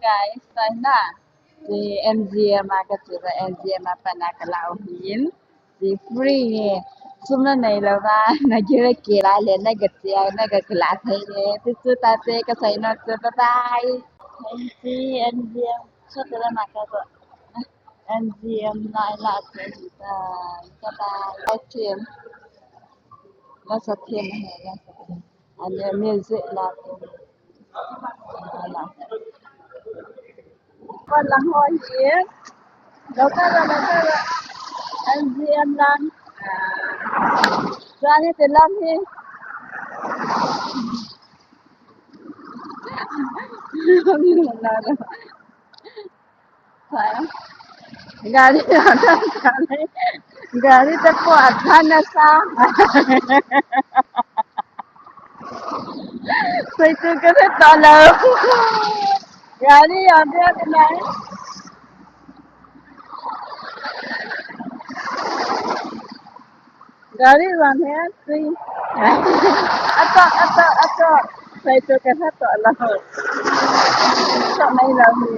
guys, sana. Di M G M ka tu, M G M apa nak kalau hin. Di free ni. Semua ni lah, nak kira kira le, nak kira, nak kelas ni. Tu tu tapi ke sana tu, bye bye. M G M, M G M. Satu lah maka tu. M G M lah, lah tu. Bye bye. Lah tu. Lah satu, lah satu. ອັນນີ້ມິວສິກລາວ ກຳລັງຮອຍເຮງ ແລ້ວກໍ ແລ້ວກໍ ເອັມຈີເອັມ ລຳ ອາ ຈານີ້ເປັນລຳເຮງ ລຳເຮງລາວ. ໄປ ກາລີ ກາລີ ກາລີ ແຕ່ປວດພັນນະຊາ ໃສ່ຕູກະເພັດຕອນເລີຍ ກາລີ ອອກເດືອນໄດ້ ກາລີວາງແຜນຊິ ອາຕອກ ອາຕອກ ອາຕອກ ໃສ່ໂຕກະທັດຕອນລະ ສະໄໝລາວນີ້